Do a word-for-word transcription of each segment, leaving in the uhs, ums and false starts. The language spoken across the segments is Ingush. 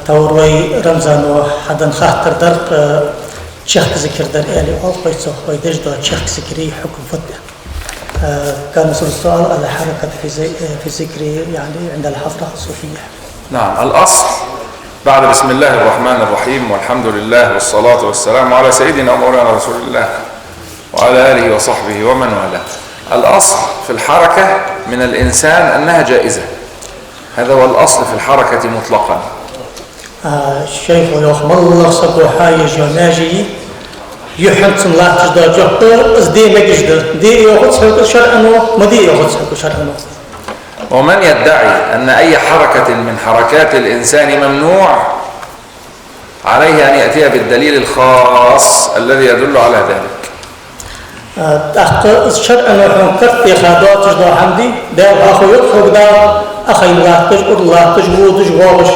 Тхьовра вай Рамзано хьаденна хаттар дар, э, чехка зикар дар аьле, оалаш хиннад цо, вай деш дола чехка зикара хьукам фуд. Э, كان سؤال على الحركة في زي-، في الذكر، يعني، عند الحضرة الصوفية. نعم، الأصل بعد بسم الله الرحمن الرحيم والحمد لله والصلاة والسلام على سيدنا ومولانا رسول الله وعلى آله وصحبه ومن والاه. الأصل في الحركة من الإنسان أنها جائزة. هذا هو الأصل في الحركة مطلقا. А, шайхо йоах, моллагӀа саго хьаеш йола маьже, юххьанца латташ дола жоп да, из де мегаш да. Де йоахац хьога шарӀо, ма де йоахац хьога шарӀо. ومن يدعي أن أي حركة من حركات الإنسان ممنوع عليه أن يأتي بالدليل الخاص الذي يدل على ذلك. А, тӀаккха из шарӀо хьона карт теха доацаш дола хӀама да, Даьла хьоахаве хьога Дала, ах хьайна латташ, ура латташ, водаш, воагӀаш.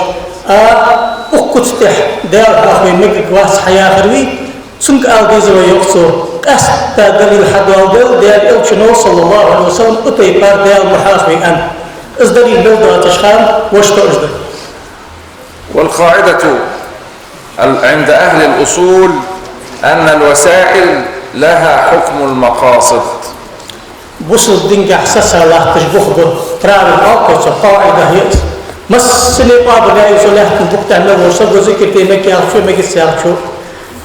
А, укх куц тӀа Даьла хьоахаве мегаргвац хьаяхар вий, цунга ала деза вай, йоах цо, къаьстта далил хьадоаладаь, Даьла Элчано, صلى الله عليه وسلم, укх тайпара Даьла ма хьоахаве аьнна. Из далил мел доацаш хана вешта уж да. والقاعدة ال-، عند أهل الأصول أن الوسائل لها حكم المقاصد. Бусалба динагахьа сеца латташ бух ба, правило оал-кх цох, къаӀида я из. Массане а къоабал яь я цо лаьттан букъ тӀа мел вола саго, зикар де мег яхачо, мегац яхачо.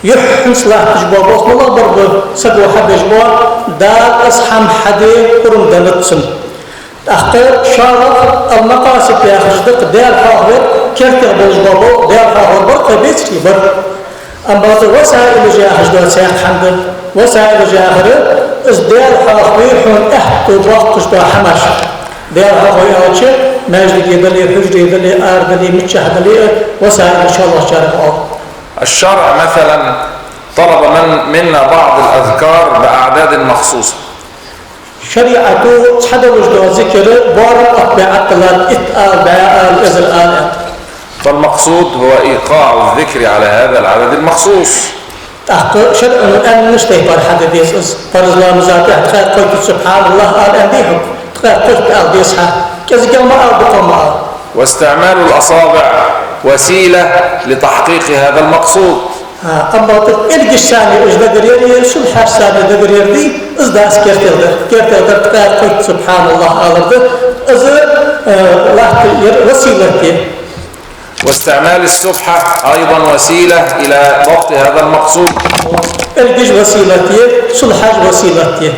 Юххьанца латташ бола болх малагӀа бар ба, саго хьабеш бола, Дала из хӀама хьаде пурам деннад цунна. ТӀаккха шоллагӀа, ал-макъасид яхаш да-кх Даьла хьоахавар, кертера болаш бола болх Даьла хьоахавар бар-кх, бецарий, бар. Амма бакъда васаилаш яхаш дола цхьаькха хӀама да. Васаилаш яхар, из Даьла хьоахаве хьона аьттув боаккхаш дола хӀамаш. Даьла хьоахаве аьлча, маьждиге дале, хьужаре дале, ара дале, миччахьа дале, васаилаш шоллагӀчарех оал. الشرع مثلا طلب من-، منا بعض الأذكار بأعداد مخصوصة. ШарӀо цхьа долаш дола зикар боарам оттабаь Ӏатталат, итт ала, бӀаь ала, эзар ала аьнна. فالمقصود هو إيقاع الذكر على هذا العدد المخصوص. ТӀаккха шарӀо аьннача тайпара хьаде деза из. Парз ламаза тӀа ткъаь кхойтта سبحان الله ала аьннадий хьога, ткъаь кхойтта ала деза хьа. КӀезигагӀа ма ала, дукхагӀа ма ала. واستعمال الأصابع وسيلة لتحقيق هذا المقصود. А, амма тӀаккха пӀелгашца уж дагаръяр, сулхьашца дагаръяр дий, из дац кертера дар. Кертера дар ткъаь кхойтта سبحان الله алар да, из, э, латтар василат я. واستعمال السبحة أيضا وسيلة إلى ضبط هذا المقصود. ПӀелгаш василат я, сулхьаш василат я.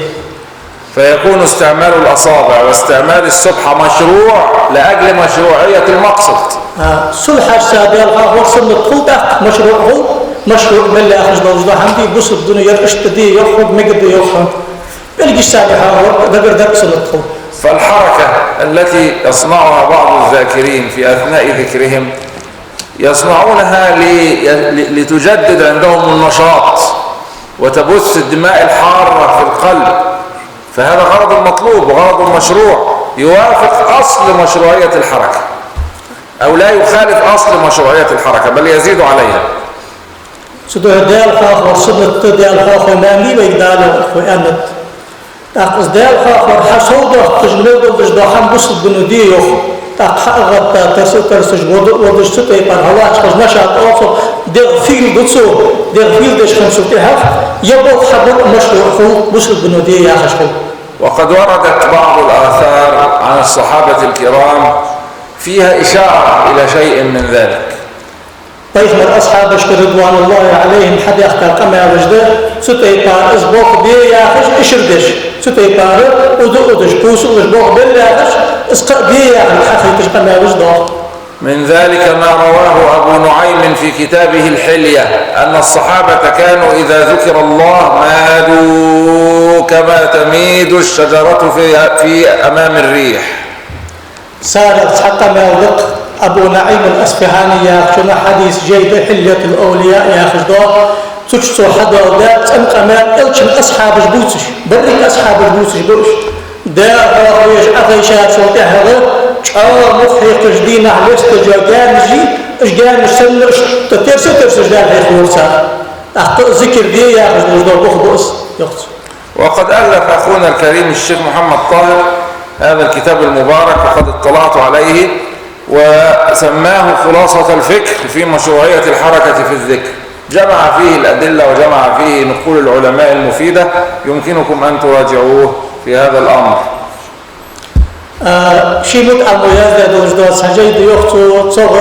فيكون استعمال الأصابع واستعمال السبحة مشروع لأجل مشروعية المقصد. А, сулхьашца Даьла хьоахавар суннат хул, тӀаккха машруӀ хул, машруӀ мел яхаш долаш дола хӀама да, бусалба дино ер иштта де йоах хьога, мегаргда йоах хьона. ПӀелгашца хьоахавар дагардар суннат хул. فالحركة التي يصنعها بعض الذاكرين في أثناء ذكرهم يصنعونها ل-، ل-، لتجدد عندهم النشاط وتبث الدماء الحارة في القلب، فهذا غرض مطلوب وغرض مشروع يوافق أصل مشروعية الحركة، أو لا يخالف أصل مشروعية الحركة، بل يزيد عليها. Цудухьа Даьла хьоахавар суннат да, Даьла хьоахаве маьнги вайга Дала хьоахаве аьннад. ТӀаккха из Даьла хьоахавар хьа совдоаккхаш мел долаш дола хӀама бусалба дино де йоах. ТӀаккха хьа а гӀатта, тарса а тарсаш, вода а водаш, цу тайпара хьаллачхаш нашат оал цох, дегӀ фийла ду цо, дегӀ фийла деш хинначул тӀехьагӀа, е болх хьабар а машруӀ хул, бусалба дино де яхаш хул. وقد وردت بعض الآثار عن الصحابة الكرام فيها إشارة إلى شيء من ذلك. Пайхамара асхьабашкара, رضوان الله عليهم, хьадаьхка къамаьлаш да, цу тайпара из болх бе яхаш, ишар деш, цу тайпара уда а удаш, кхувсалуш болх бел яхаш, из кхы а бе яхаш хьахайташ къамаьлаш да. من ذلك ما رواه أبو نعيم في كتابه الحلية أن الصحابة كانوا إذا ذكر الله مادوا كما تميد الشجرة في، في أمام الريح. Царех цхьа къамаьл да-кх, Абу НуӀайм ал-АсфахӀани яхачун хьадис жай да, Хьильятул-Авлия яхаш да. Цу чу цо хьадоаладаьд цӀена къамаьл, Элчан асхьабаш бувцаш, берригаш асхьабаш бувцаш ба уж. Даьла хьоахавеш Ӏохайшачул тӀехьагӀа чӀоагӀа мух хьекхаш, дийнахьа лесташ йола гаьнаш я, уж гаьнаш санна, иштта терса-терсаш Даьла хьехавора цар. ТӀаккха зикар де яхаш долаш дола бух ба из, йоах цо. وقد ألف أخونا الكريم الشيخ محمد طاهر هذا الكتاب المبارك، وقد اطلعت عليه، وسماه خلاصة الفكر في مشروعية الحركة في الذكر، جمع فيه الأدلة وجمع فيه نقول العلماء المفيدة، يمكنكم أن تراجعوه في هذا الأمر. А, ший мутаӀаллимо яздаь долаш дола цхьа жай да йоах цо, цох,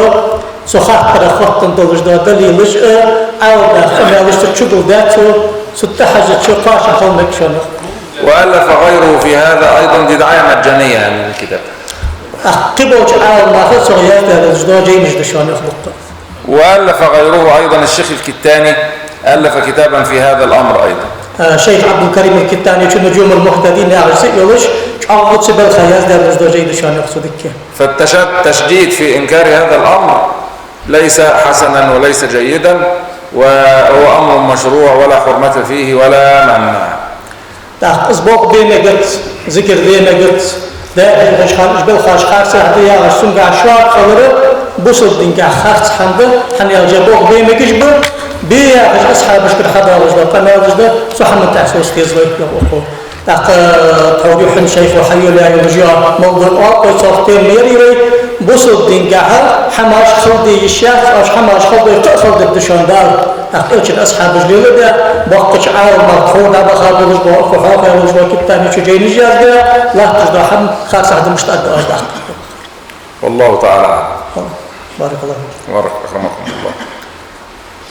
цу хаттарах хоттаденна долаш дола далилаш а, Ӏаламнаьха къамаьлаш а цу чу гулдаьд цо, цу тӀа хьежача кхоачам хила мег шоана. وألف غيره في هذا أيضا، دي دعاية مجانية يعني للكتاب. ТӀаккха кхыболча Ӏаламнаха цох яздаь долаш дола жайнаш да шоана, йоах, дукха. وألف غيره أيضا، الشيخ الكتاني ألف كتابا في هذا الأمر أيضا. А, шайх Ӏабдул-Карим ал-Киттани, цун نجوم المهتدين яхаш цӀи а йолаш, чӀоагӀа цу балха яздаь долаш дола жай да шоана, йоах, цо дикка. فالتشد-، التشديد في إنكار هذا الأمر ليس حسنا وليس جيدا، وهو أمر مشروع ولا حرمة فيه ولا منع. ТӀаккха из болх бе мегац, зикар де мегац, Даьла хьехаш хана уж балхаш харцахьа да яхаш, цунгахьа шорта хилар бусалба дингахьа харц хӀама да, хӀана аьлча болх бе мегаш ба, бе яхаш асхьабашкара хьадоагӀаш дола къамаьлаш да, цу хӀаман тӀа совца деза вай, йоах укхо. ТӀаккха тхьовра юххьанца шайхо хьайоалаяь йолаш йола мовлид оалаш, цох тема ма ярий вай, бусалба дингахьа хӀамаш хила де йиш яц, оаш хӀамаш хила дой кхы а хила дергда шоана Дала. ТӀаккха Элчан асхьабаша леладаь, боккхача Ӏаламнаха тхьовра дӀабаха болаш бола, укхо хьоахаяь волаш вола Киттани чу жайнаш яздаь, латташ дола хӀама харцахьа да, мишта аргда оаш, тӀаккха. والله تعالى أعلم. بارك الله فيك. بارك، أكرمكم الله.